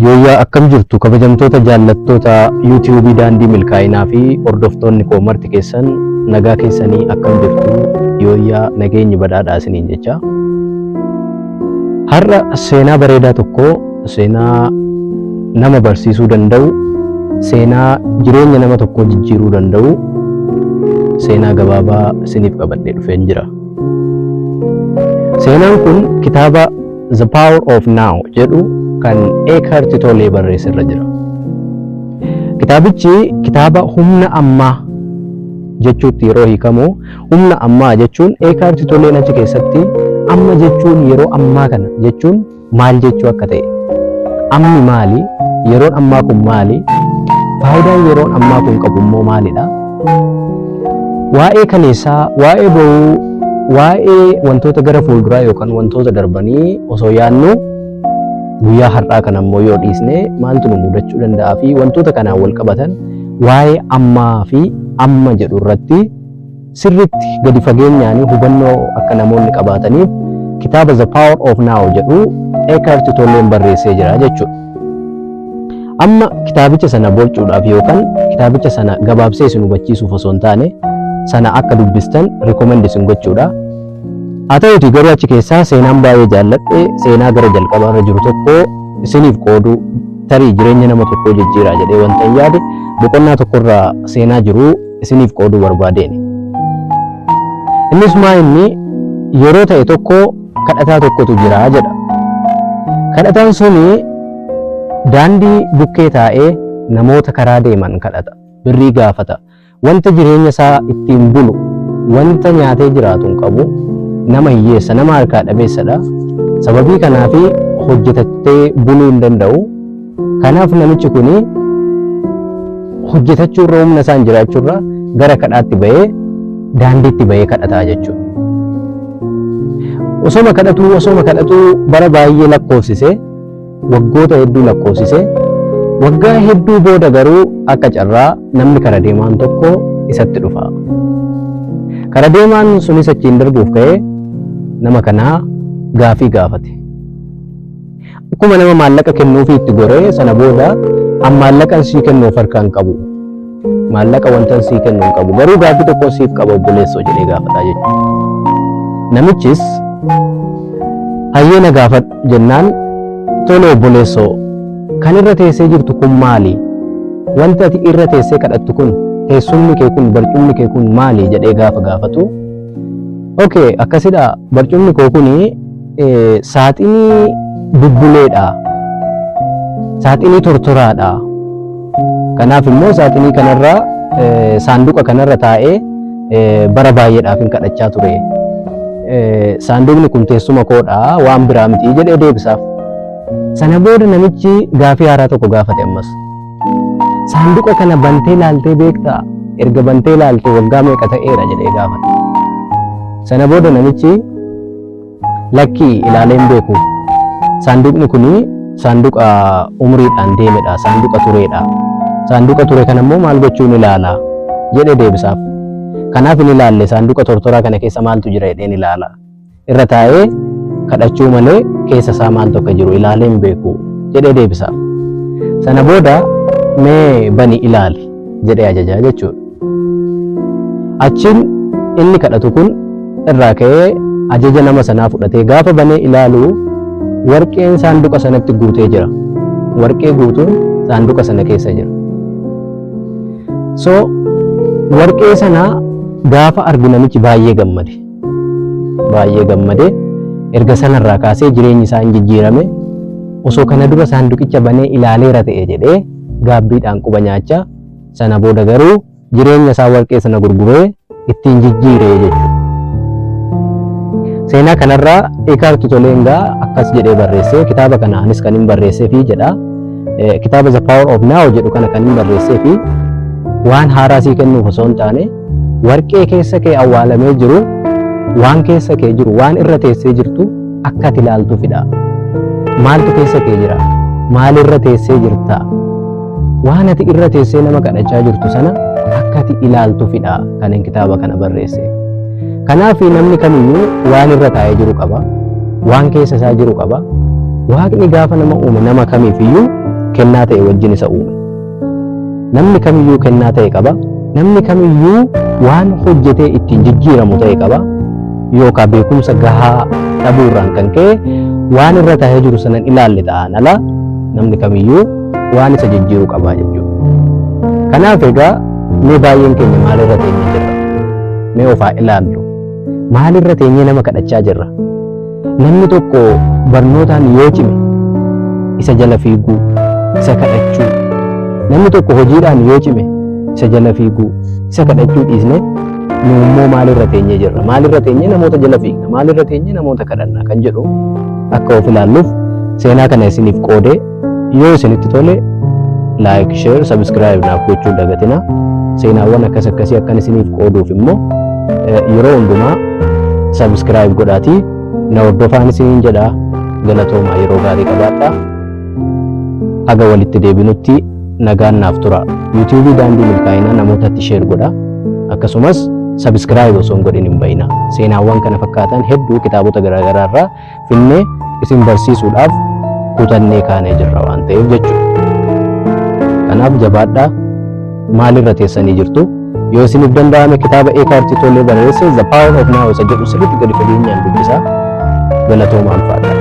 Yooyyaa akkam jirtu kabajamtoota jaallattoota yuutiyuubii daandii milkaa'inaa fi hordoftoonni koo marti keessan nagaa keessanii akkam jirtu yooyyaa nageenyi badhaadhaa isiniin jecha. Har'a seenaa bareedaa tokko seenaa nama barsiisuu danda'u seenaa jireenya nama tokkoo jijjiiruu danda'u seenaa gabaabaa isiniif qabadhee dhufeen jira. Seenaan kun kitaaba The Power of Now jedhu kan Eckhart Tolle barreesse irra jira. Kitaabichi kitaaba humna ammaa jechuutti yeroo hiikamu humna ammaa jechuun Eckhart Tolleen achi keessatti amma jechuun yeroo ammaa kana jechuun maal jechuu akka ta'e ammi maali yeroon ammaa kun maali faayidaan yeroon ammaa kun qabu immoo maalidha waa'ee kaleessaa waa'ee boruu waa'ee wantoota gara fuulduraa yookaan wantoota darbanii osoo yaadnu guyyaa har'aa kana immoo yoo dhiisne maaltu nu mudachuu danda'aa fi wantoota kanaan wal qabatan waa'ee ammaa fi amma jedhu irratti sirriitti gadi fageenyaan hubannoo akka namoonni qabaataniif kitaaba The Power of Now jedhu Eckhart Tolleen barreessee jira jechuudha. Amma kitaabicha sana borcuudhaaf yookaan kitaabicha sana gabaabsee isin hubachiisuuf osoo hin taane sana akka dubbistan recommend isin gochuudha. Haa ta'uutii garuu achi keessaa seenaan baay'ee jaalladhe seenaa gara jalqabaa irra jiru tokko isiniif qooduu tarii jireenya nama tokkoo jijjiiraa jedhee wanta hin yaade boqonnaa tokkorraa seenaa jiru isiniif qooduu barbaadeeni. Innis maa inni yeroo ta'e tokko kadhataa tokkotu jira jedha. Kadhataan suni daandii bukkee taa'ee namoota karaa deeman kadhata, birrii gaafata. Wanta jireenya isaa ittiin bulu, wanta nyaatee jiraatu hin qabu. Nama hiyyeessa, nama harkaa dhabeessadha. Sababii kanaaf hojjetatee buluu hin danda'u. Kanaaf namichi kuni hojjetachuu irra humna isaan jiraachuu irra gara kadhaatti bahee daandiitti bahee kadhataa jechuudha. Osoma kadhatuu osoma kadhatuu bara baay'ee lakkoofsise waggoota hedduu lakkoofsise waggaa hedduu booda garuu akka carraa namni kara deemaan tokko isatti dhufa. Kara deemaan sunis achiin darbuuf ka'ee nama kanaa gaafii gaafate. Akkuma nama maallaqa kennuufii itti goree sana booda an maallaqan sii kennu of harkaa hin qabu. Maallaqa wantan sii kennu hin qabu. Garuu gaaffii tokko siif qaba obboleessoo jedhee gaafataa jechuudha. Namichis hayyee na gaafadhu jennaan tole obboleessoo kan irra teessee jirtu kun maali? Wanti ati irra teessee kadhattu kun teessumni kee kun barcumni kee kun maali jedhee gaafa gaafatu. Okay, akkasidha barcumni koo kuni saaxinii bubbuleedha. Saaxinii tortoraadha. Kanaaf immoo saaxinii kanarra saanduqa kanarra taa'ee bara baay'eedhaaf hin kadhachaa ture. Saanduqni kun teessuma koodha waan biraa miti jedhee deebisaaf. Sana booda namichi gaafii haaraa tokko gaafate ammas. Saanduqa kana bantee laaltee beektaa? Erga bantee laaltee waggaa meeqa ta'eera jedhee gaafate. Sana booda namichi lakkii ilaalee hin beeku. Saanduqni kun saanduqa umriidhaan deemedha, saanduqa tureedha. Saanduqa ture kana immoo maal gochuun ilaala jedhee deebisaaf. Kanaaf hin ilaalle saanduqa tortoraa kana keessa maaltu jira jedheen ilaala. Irra taa'ee kadhachuu malee keessa isaa maaltu akka jiru ilaalee hin beeku jedhee deebisaaf. Sana booda mee bani ilaali jedhee ajajaa jechuudha. Achiin inni kadhatu kun irraa ka'ee ajaja nama sanaa fudhatee gaafa banee ilaalu warqeen saanduqa sanatti guutee jira. Warqee guutuun saanduqa sana keessa jira. So warqee sana gaafa argu namichi baay'ee gammade. Baay'ee gammade. Erga sanarraa kaasee jireenyi isaa hin jijjiirame. Osoo kana dura saanduqicha banee ilaaleera ta'e jedhee gaabbiidhaan quba nyaachaa sana booda garuu jireenya isaa warqee sana gurguree ittiin jijjiire jechuudha. Seenaa kanarraa Eckhart Tolle gaa akkas jedhee barreesse kitaaba kana anis kan hin barreessee fi jedha. Kitaaba The Power of Now jedhu kana kan hin barreessee fi waan haaraa sii kennuuf osoo hin taane warqee keessa kee awwaalamee jiru waan keessa kee jiru waan irra teessee jirtu akka ati ilaaltuufidha. Maaltu keessa kee jira? Maal irra teessee jirta? Waan ati irra teessee nama kadhachaa jirtu sana akka ati ilaaltuufidha kan hin kitaaba kana barreesse. Kanaaf namni kamiyyuu waan irra taa'ee jiru qaba. Waan keessa isaa jiru qaba. Waaqni gaafa nama uume nama kamiifiyyuu Kennaa ta'e wajjin isa uume. Namni kamiyyuu kennaa ta'e qaba. Namni kamiyyuu waan hojjetee ittiin jijjiiramu ta'e qaba. Yookaan beekumsa gahaa dhabuurraan kan ka'e waan irra taa'ee jiru sanan ilaalle ta'an ala namni kamiyyuu waan isa jijjiiru qaba jechuudha. Kanaaf egaa mee baay'een keenya maalirra teenyee jirra? Mee ofaa ilaallu. Maalirra teenyee nama kadhachaa jirra? Namni tokko barnootaan yoo cime isa jala fiiguu, isa kadhachuu. Namni tokko hojiidhaan yoo cime isa jala fiiguu, isa kadhachuu dhiisne nu immoo maalirra teenyee jirra? Maalirra teenyee namoota jala fiigna? Maalirra teenyee namoota kadhanna? Kan jedhu akka of ilaalluuf seenaa kana isiniif qoodee, yoo isinitti tole like, share, subscribe naaf gochuu hin dagatinaa. Seenaawwan akkas akkasii akkan isiniif qooduuf immoo yeroo hundumaa subscribe godhaatii na hordofaan isiniin jedha. Galatoomaa, yeroo gaarii qabaadhaa. Haga walitti deebinutti nagaan naaf tura. YouTubeii Daandii Milkaa'inaa namootatti share godha. Akkasumas subscribe osoo hin godhin hin bayina. Seenaawwan kana fakkaatan hedduu kitaabota garaagaraa irraa finnee isin barsiisuudhaaf kutannee kaanee jirra waan ta'eef jechuudha. Kanaaf jabaadhaa. Maalirra teessanii jirtu? Yoo isiniif danda'ame kitaaba Eckhart Tolle barreesse The Power of Now isa jedhu sirriitti gadi fageenyaan dubbisaa. Galatooma, alfaadha.